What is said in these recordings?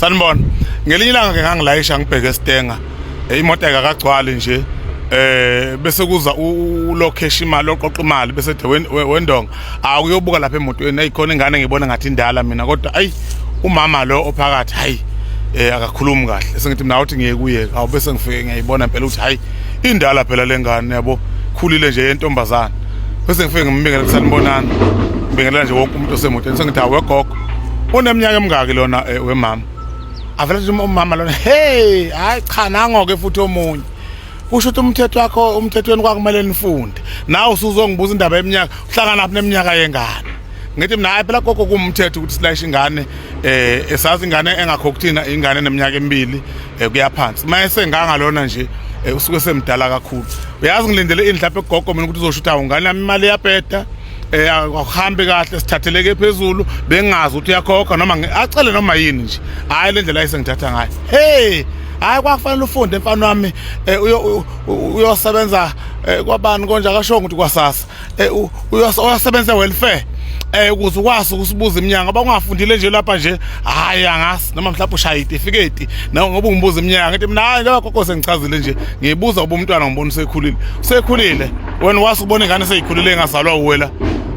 Sanibona. Ngelinye ilanga ke ngangilayisha ngibheke esitenga. Imoto ayikakagcwali nje. Bese kuza ulocash imali oqoqa imali bese ethe wendonga awuyobuka lapha emotweni ayikhona ingane ngibona ngathi indala mina kodwa ayi umama lo ophakathi hayi akakhulumi kahle sengithi mina awuthi ngiye kuye awu bese ngifike ngiyayibona phela ukuthi hayi indala phela lengane yabo khulile nje yentombazana bese ngifike ngimbingela kusanibonana ngibingelela nje wonke umuntu osemotweni sengithi awu wegogo uneminyaka emingaki lona wemama avele nje umama lona hey hayi cha nango-ke futhi omunye kusho ukuthi umthetho wakho umthethweni kwakumele nifunde nawe usuzongibuza indaba yeminyaka uhlangana phi neminyaka yengane ngithi mina hayi phela gogo kuwumthetho ukuthi silayishe ingane esazi ingane engakho kuthina ingane neminyaka emibili kuya phansi uma esenganga lona nje usuke semdala kakhulu uyazi ngilindele ini mhlawumbe gogo mina ukuthi uzosho ukuthi awu ngane yami imali iyabheda akuhambi kahle sithatheleke phezulu bengazi ukuthi uyakhokha noma acele noma yini nje hayi le ndlela ayisengithatha ngayo hey hayi kwakufanele ufunde mfana wami uyosebenza kwabani konje akashongo ukuthi kwasasa uyosebenza welfare ukuze ukwazi ukusibuza iminyaka ngoba ungafundile nje lapha nje hayi angazi noma mhlawumbe ushaya itifiketi nawe ngoba ungibuza iminyaka ngithi mina hayi ngoba gogo sengichazile nje ngiyibuza uba umntwana ngibona usekhulile usekhulile wena wazi ubona ingane seyikhulile engazalwa uwe la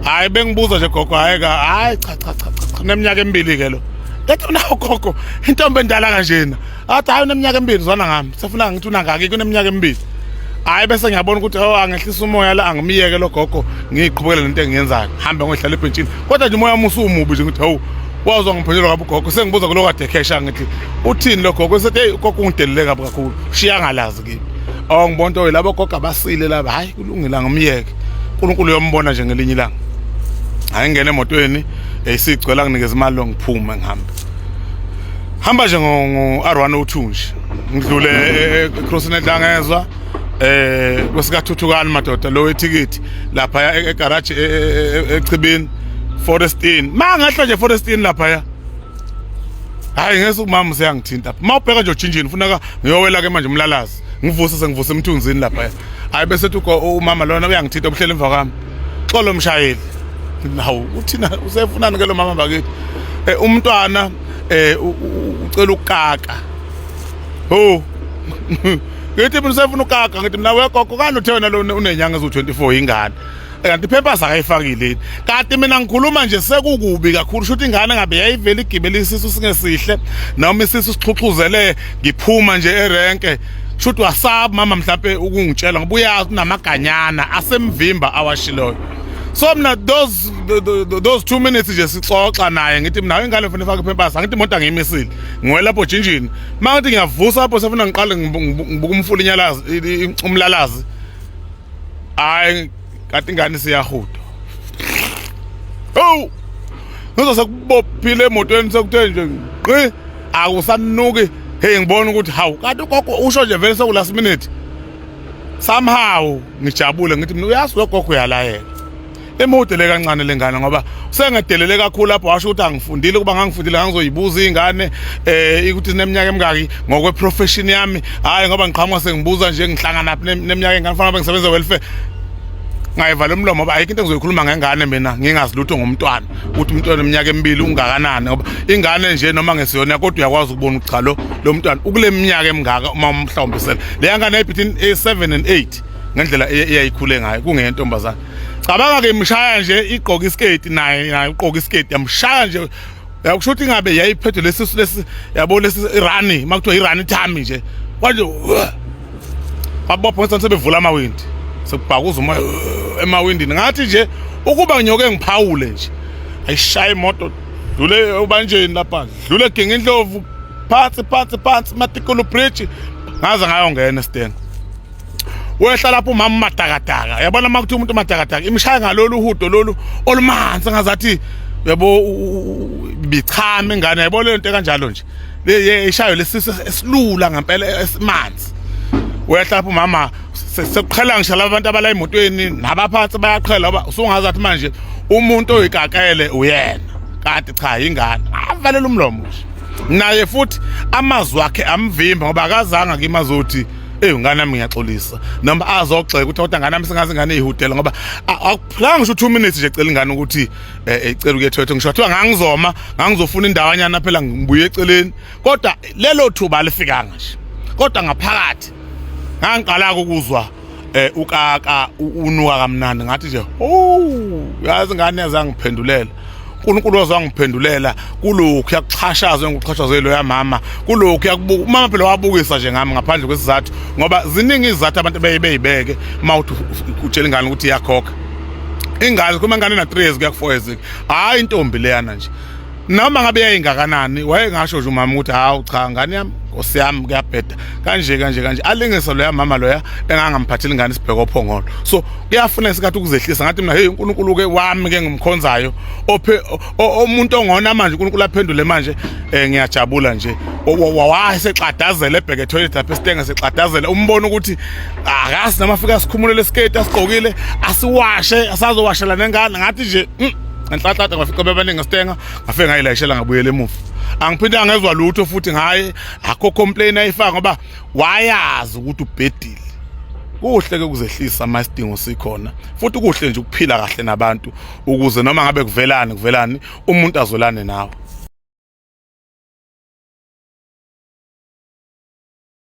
hayi bengibuza nje gogo hayi ka hayi cha cha cha cha neminyaka emibili ke lo Ethi mina gogo intombi endala kanjena athi hayi uneminyaka emibili zwana ngami sefuna ngithi unangaki kuneminyaka emibili hayi bese ngiyabona ukuthi oh angehlisa umoya la angimiyeke lo gogo ngiqhubekele nento engiyenzayo hambe ngohlala ebhentshini kodwa nje umoya wami usumubi nje ngithi hawu wazwa ngiphenjelwa kabi ugogo sengibuza kulo kade khesha ngithi uthini lo gogo sethi hey ugogo ungidelele kabi kakhulu shiya ngalazi kimi oh ngibona ukuthi labo gogo abasile laba hayi kulungile angimiyeke uNkulunkulu uyombona nje ngelinye ilanga hayi ngene emotweni isigcwele nginikeza imali lo ngiphume ngihambe hamba nje ngo R102 nje ngidlule ecrossini edlangezwa kwesikathuthukani madoda lo wethikithi lapha egarage echibini Forest Inn mangehla nje Forest Inn lapha hayi ngeke umama useyangithinta uma ubheka nje ujinjini funeka ngiyowela ke manje umlalazi ngivuse sengivuse emthunzini lapha hayi bese ethi umama lona uyangithinta ubuhleli emva kwami xolo mshayeli hawu uthina usefunani ke lo mama bakithi umntwana ucela ukukaka ho ngithi mina usefuna ukaka ngithi mina wegogo kani uthe wena lo unenyanga eziwu-24 ingane kanti iphepha sakayifakile yini kanti mina ngikhuluma nje sekukubi kakhulu shuthi ingane ngabe yayivele igibele isisu singesihle noma isisu sixhuxhuzele ngiphuma nje erenke shuthi wasaba mama mhlampe ukungitshela ngoba uyazi kunamaganyana asemvimba awashiloyo so mina those 2 minutes nje sixoxa naye ngithi mina ingane ufuna ifake iphepha ngithi imoto angiyimisile ngiwela lapho jinjini mangithi ngiyavusa lapho sefuna ngiqale ngibuka umfula inyalazi umlalazi hayi kanti ingane siyahuda oh ngizwa sekubophile emotweni sekuthe nje ngqi akusanuki hey ngibona ukuthi hawu kanti ugogo usho nje vele seku last minute somehow ngijabule ngithi mina uyazi lo gogo uyalayela emude le kancane lengane ngoba usengedelele kakhulu lapho washo ukuthi angifundile kuba ngangifundile ngangizoyibuza ingane ukuthi sineminyaka emingaki ngokwe profession yami hayi ngoba ngiqhamuka sengibuza nje ngihlangana phi neminyaka engane fanele ngisebenza welfare ngayivala umlomo ngoba ayikho into engizoyikhuluma ngengane mina ngingazi lutho ngomntwana ukuthi umntwana eminyaka emibili ungakanani ngoba ingane nje noma ngesiyona kodwa uyakwazi ukubona ukuthi cha lo lo mntwana ukule minyaka emingaka uma mhlawumbe sele le ngane between 7 and 8 ngendlela eyayikhule ngayo kungentombazana cabanga ke imshaya nje igqoka isketi naye naye uqoka isketi yamshaya nje yakusho ukuthi ingabe yayiphethwe lesi lesi yabo lesi irani makuthiwa irani tummy nje kwanje babopha ngesandla sebevula amawindi sekubhakuza umoya emawindini ngathi nje ukuba ngiyoke ngiphawule nje ayishaya imoto dlule obanjeni lapha dlule ginga indlovu phansi phansi phansi matikulu bridge ngaze ngayongena esitenga wehla lapho umama umadakadaka yabona uma kuthiwa umuntu umadakadaka imshaya ngalolu hudo lolu olumanzi ngazathi yabo bichama ingane yabo le nto kanjalo nje le ishayo lesisu esilula ngempela esimanzi wehla lapho umama sekuqhela ngisho laba bantu abala emotweni nabaphansi bayaqhela ngoba usungazi athi manje umuntu oyikakele uyena kanti cha ingane avalela umlomo nje naye futhi amazwi akhe amvimba ngoba akazange kimi azothi Eyi ngane yami, ngiyaxolisa, noma azogxeka ukuthi kodwa ngane yami, singaze ingane ihudele, ngoba akuphilanga ngisho 2 minutes nje ecela ingane ukuthi icela ukuya etoilet. Ngisho kuthiwa ngangizoma, ngangizofuna indawanyana phela, ngibuye eceleni, kodwa lelo thuba alifikanga nje. Kodwa ngaphakathi ngangiqala ukuzwa ukaka unuka kamnandi, ngathi nje, "Oh, yazi ingane yazangiphendulela." uNkulunkulu wazangiphendulela kulokhu yakuxhashazwa ngokuxhashazwa lo yamama, kulokhu yakubuka umama phela wabukisa nje ngami ngaphandle kwesizathu, ngoba ziningi izizathu abantu beyibeke uma uthi utshela ingane ukuthi iyakhokha. Ingane kuma ingane na 3 years kuya ku 4 years, hayi intombi leyana nje, noma ngabe yayingakanani, wayengasho nje umama ukuthi, "Hawu cha, ngane yami, nkosi yami, kuyabheda kanje kanje kanje," alingise loya mama loya engangamphatheli ingane isibheko ophongolo. So kuyafuna isikhathi ukuzehlisa. Ngathi mina, "Hey, uNkulunkulu ke wami ke ngimkhonzayo, ophe umuntu ongona manje, uNkulunkulu aphendule manje." Ngiyajabula nje. Wayesexadazela ebheke toilet lapha esitenge, sexadazela, umbona ukuthi akazi noma afika sikhumule lesiketi asigqokile, asiwashe, asazowashela nengane. Ngathi nje, ngenhlanhla ngafica bebaningi esitenga, ngafike ngayilayishela, ngabuyela emuva. Angiphinde ngezwa lutho futhi ngaye, akho complain ayifaka, ngoba wayazi ukuthi ubhedile. Kuhle ke ukuzehlisa uma isidingo sikhona, futhi kuhle nje ukuphila kahle nabantu, ukuze noma ngabe kuvelani kuvelani, umuntu azolane nawe.